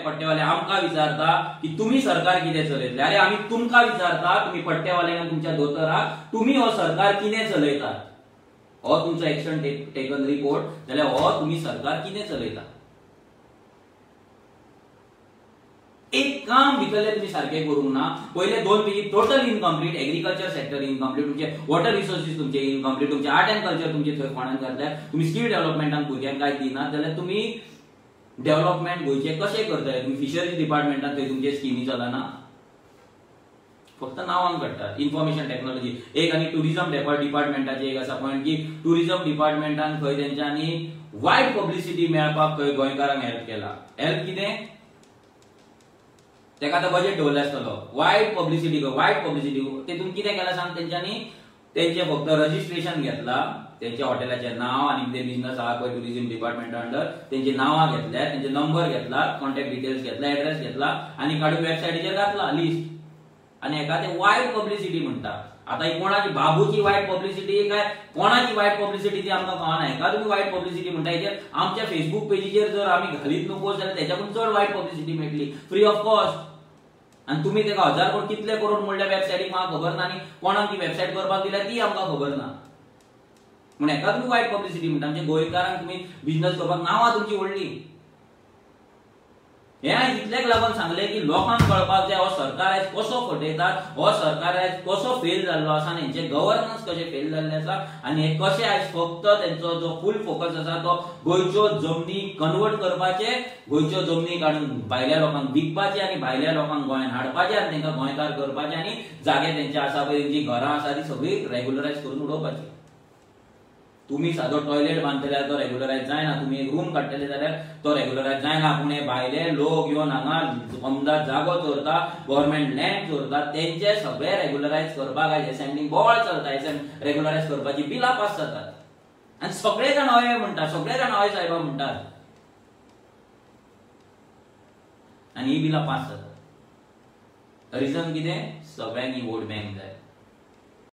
पट्टेवाले आमकां विचारता की तुम्ही सरकार कितें चलयतले. अरे आमी तुमकां विचारता, तुम्ही पट्टेवाल्यांक तुमच्या दोतोराक तुम्ही हो सरकार कितें चलयतात, हो तुमचो एक्शन टेकन रिपोर्ट जाल्यार हो तुम्ही सरकार कितें चलयता. एक काम भितरले तुम्ही सारकें करूंक ना. पयले 2 पेजी total incomplete, agriculture sector incomplete, तुमचे वॉटर रिसोर्सीस तुमचे इनकम्प्लीट, तुमचे आर्ट अँड कल्चर तुमचे थंय कोणाक घातल्या, तुम्ही स्किल डेव्हलपमेंटाक भुरग्यांक काय दिनात जाल्यार तुम्ही डेव्हलपमेंट गोंयचें कशें करतले. तुम्ही फिशरीज डिपार्टमेंटान थंय तुमचे स्किमी चलना, फक्त नांवांक काडटात. इन्फॉर्मेशन टेक्नॉलॉजी एक आनी टुरिझम डिपार्टमेंटाचे एक आसा पॉयंट की टुरिझम डिपार्टमेंटान खंय तेंच्यांनी वायट पब्लिसिटी मेळपाक खंय गोंयकारांक हेल्प केला. हेल्प कितें, तेका आतां बजेट दवरले आसतलो. वायट पब्लिसिटी, वायट पब्लिसिटी तेतून कितें केलां सांग, तेंच्यांनी तेंचे फक्त रजिस्ट्रेशन घेतला, तेंच्या हॉटेलाचें नांव आनी कितें बिजनस आहा पळय टुरिझम डिपार्टमेंटा अंडर तेंची नांवां घेतल्या, तेंचे नंबर घेतला, कॉन्टॅक्ट डिटेल्स घेतला, एड्रेस घेतला आनी काडून वेबसायटीचेर घातला लिस्ट. आनी हेका ते वायट पब्लिसिटी म्हणटा. आतां ही कोणाची बाबूची वायट पब्लिसिटी काय कोणाची वायट पब्लिसिटी ती आमकां कळना. हेका तुमी वायट पब्लिसिटी म्हणटा. हेचेर आमच्या फेसबूक पेजीचेर जर आमी घालीत न्हू पोस्ट जाल्यार तेच्याकून चड वायट पब्लिसिटी मेळटली फ्री ऑफ कॉस्ट. आनी तुमी तेका 1000 करोड कितले करोड म्हणल्या वेबसायटीक म्हाका खबर ना आनी कोणाक ती वेबसायट करपाक दिल्या ती आमकां खबर ना. म्हण हेका तुमी वायट पब्लिसिटी म्हणटा. आमच्या गोंयकारांक तुमी बिजनस करपाक नांवां तुमची व्हडली. हे हांवें इतल्याक लागून सांगलें की लोकांक कळपाक जाय हो सरकार आयज कसो फटयतात, हो सरकार आयज कसो फेल जाल्लो आसा आनी हेंचें गव्हर्नन्स कशें फेल जाल्लें आसा आनी हे कशें आयज फक्त तेंचो जो फूल फोकस आसा तो गोंयच्यो जमनी कन्वर्ट करपाचे, गोंयच्यो जमनी काडून भायल्या लोकांक विकपाचे आनी भायल्या लोकांक गोंयांत हाडपाचे आनी तेंकां गोंयकार करपाचे आनी जागे तेंचे आसा पळय तेंची घरां आसा ती सगळी रेगुलरायज करून उडोवपाची. तुम्ही सादो टॉयलेट बांदतले जाल्यार तो रेगुलरायज जायना, तुम्ही एक रूम काडटले जाल्यार तो रेगुलरायज जायना. पूण हे भायले लोक येवन हांगा अमदार जागो चोरता, गव्हर्मेंट लँड चोरता, तेंचे सगळे रेगुलरायज करपाक आयज असेंब्लीन बोवाळ चलता, रेगुलरायज करपाची बिलां पास जातात आनी सगळे जाण हय म्हणटात, सगळे जाण हय साहेबा म्हणटात आनी ही बिलां पास जातात. रिजन कितें, सगळ्यांनी वोट बँक जाय.